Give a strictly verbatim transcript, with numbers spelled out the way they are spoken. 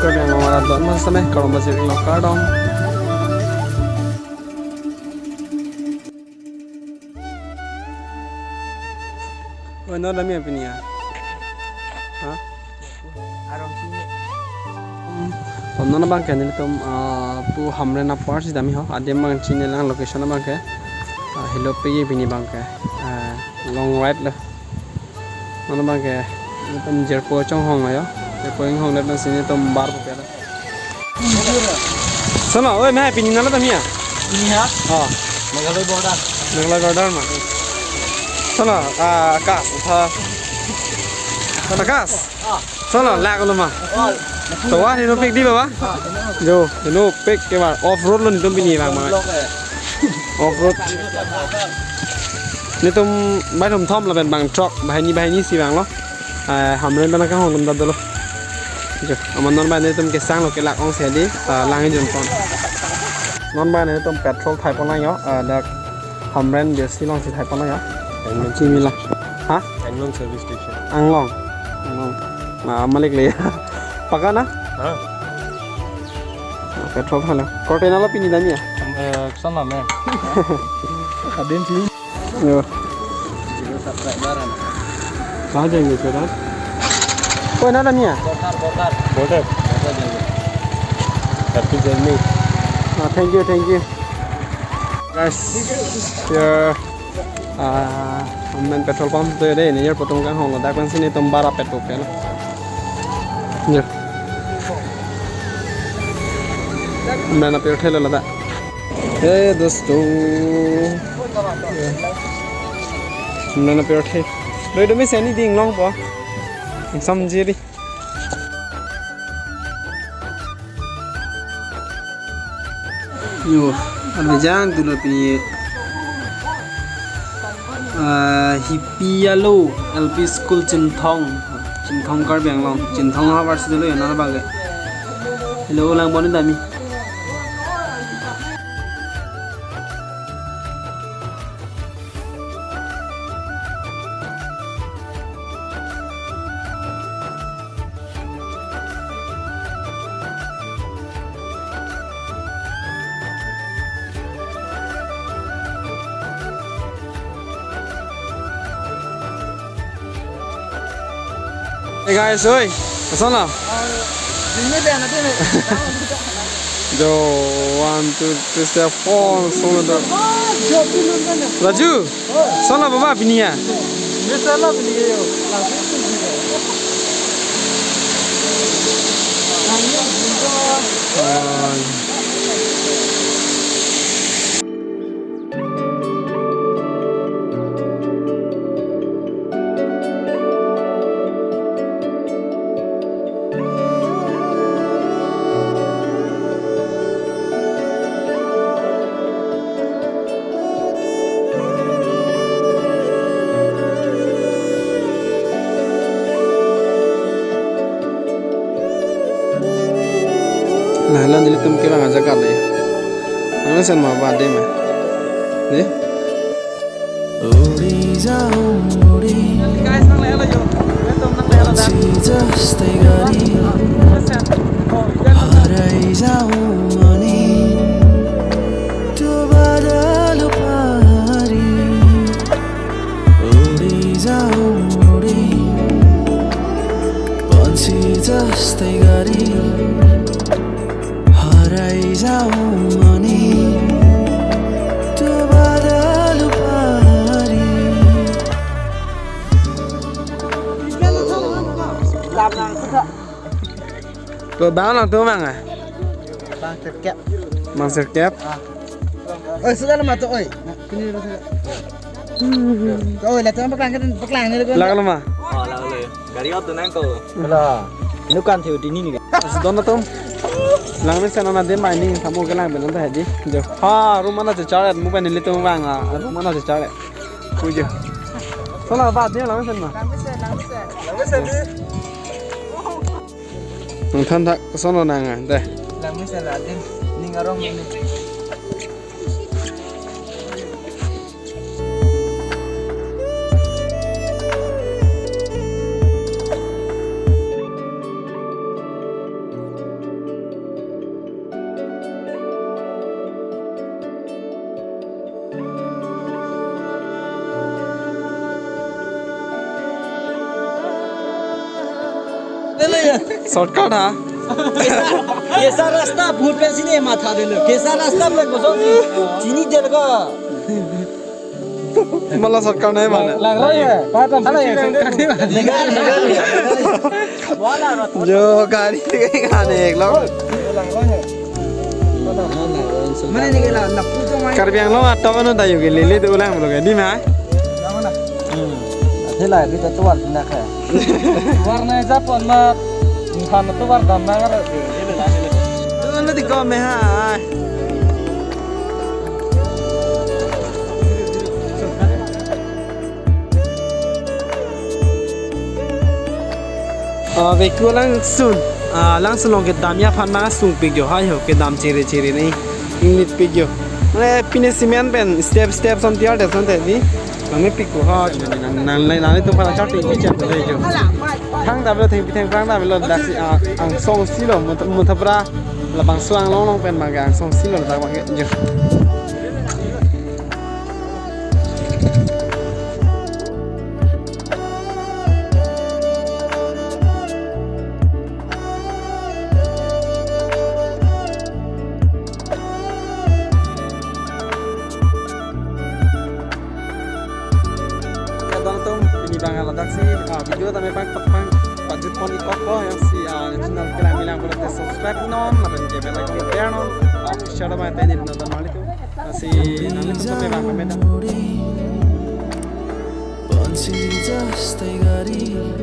Karbi Anglong arat don mas sampai kalau masih lo kardom. Oh, non damji pini ya? Hah? Arong sini. Hmm. Oh, non abang ke nelitum, ah, pu Hamren apor si damji ho. Adim abang chinine lang location abang ke. Ah, helo pe ye pini abang ke. Ah, long ride lo. Non abang ke nelitum Jirpo chonghong lo yo. Jirpo inghong le si nelitum bar pu pe lo. Sono, oi, mei, pini nalo damji ya? Pini ya? Oh. Meghalaya border. Meghalaya border ma. Sono, ah, Akash, utha. Akash. Ah. Sono, lak lo ma. Oh. Tovar heno pik di baba. Ah, heno. Jo, heno pik ke bar off road lo nelitum pini lang ma. Block hai. Off road. Nelitum bai thom thom lapen bang truck, banghini banghini si vanglo. Ah, Hamren pen kanghon atum ta dolo. Jo, amat non abang nelitum kesang lo kelak ong si di, ah, lang jun pon. Non abang nelitum petrol thai pon lang yo, ah, dak Hamren B S C along si thai pon lang yo. Anglong. Chimi la. Ha? Anglong service station. Anglong. Anglong. Ah, malik le. Paka na? Ha? Ah, petrol thai lo. Korte nalo pini damji ya? Eh, kesana mei. Adim si. Yo. Kahan jayenge sir aap? Koi na damji ya? Border, border. Border. Border jayenge. Happy journey. Ah, thank you, thank you. Guys, here, ah, Hamren petrol pump to de, ne yer pu atum kanghon lo, dak pen si nelitum bar apet pu pe lo. Yo. Hamren apirthe lo ladak. Hey, dosto. Hamren apirthe. Doi dumi seni ding longpo. Samjiri. Yo, amejang dulu pini. Ah, Hipialo L P School Chinthong. Chinthong Karbi Anglong. Chinthong havar si dolo ya nana bage. Hello, lang pon damji. Hey guys, oi, asan lo? Jo, one, two, three, step four, asan lo. Raju, asan lo baba pini ya? Ah. Nah, la nelitum kevang ajaga le. Nang sen ma ba de ma. De? Guys, nang lehelo jo. Nelitum nang lehelo dak. Uri jao uri, pansi jastai gari, harai jao mani, tu badalu pari. To bang lang to bang ah? Bang sirkep. Bang sirkep? Ah. Oi, sudah lama to, oi. Nah, sini dulu, sudah. Oi, lah, tuh, paklang, paklang, ini, lak lo ma? Oh, lak lo. Gari auto nang ko. Lah, ini kan theo dini ni. Sudah na tum. Lang mesen na de mai ni, kamu ke lang belan ta hedi. Jo. Ha, room mana chechar, mu pen nelitum vang ah. Room mana chechar. Kujo. Sono ba de lang mesen ma. Lang mesen, lang mesen. Lang mesen di. Nang than thak sono nang ah, de. Lang mesen la din. Ning arong ini. Shortcut ha? Kaisa rasta bhut pen sini matha delo. Kaisa rasta pen koson si chini delo ko. Mala shortcut nai mane. Lang roi hai. Pada tadi shortcut nai mane. Jo gari ke ngane ek lok. Mane ni ke la na pujo mai. Karbi Anglong atok anu dayu ke lele do lang lo ke di ma. Thela di ta tuar na kha. Warna Japan ma, than tu war dam na ngar. Tu na di ko me ha. Ah, veku langsun. Ah, langsun along kedam aphan nang sungpik jo hai ho kedam chere chere ni. Inglit pik jo. Mane pine cement pen step step son tiar de son te ni. Nang me pik ko ha. Nang nang nang tu pala chak ti chem te jo. Thang da blo theng pi theng prang da blo daksi, ah, angsong si lo Mut-, Muthapra. Labangso Anglong along pen bang angsong si lo dak bang jo. Ya, dong tum, pini bang ladak si, ah, video tame pang pang pajut pon ikok ko yang si, ah, channel Kelang Milang pulote subscribe non, lapen ke bell icon tear non, ah, share ma teni non mali tu. Si nang itu tame bang pameda. Pansi jas tegari.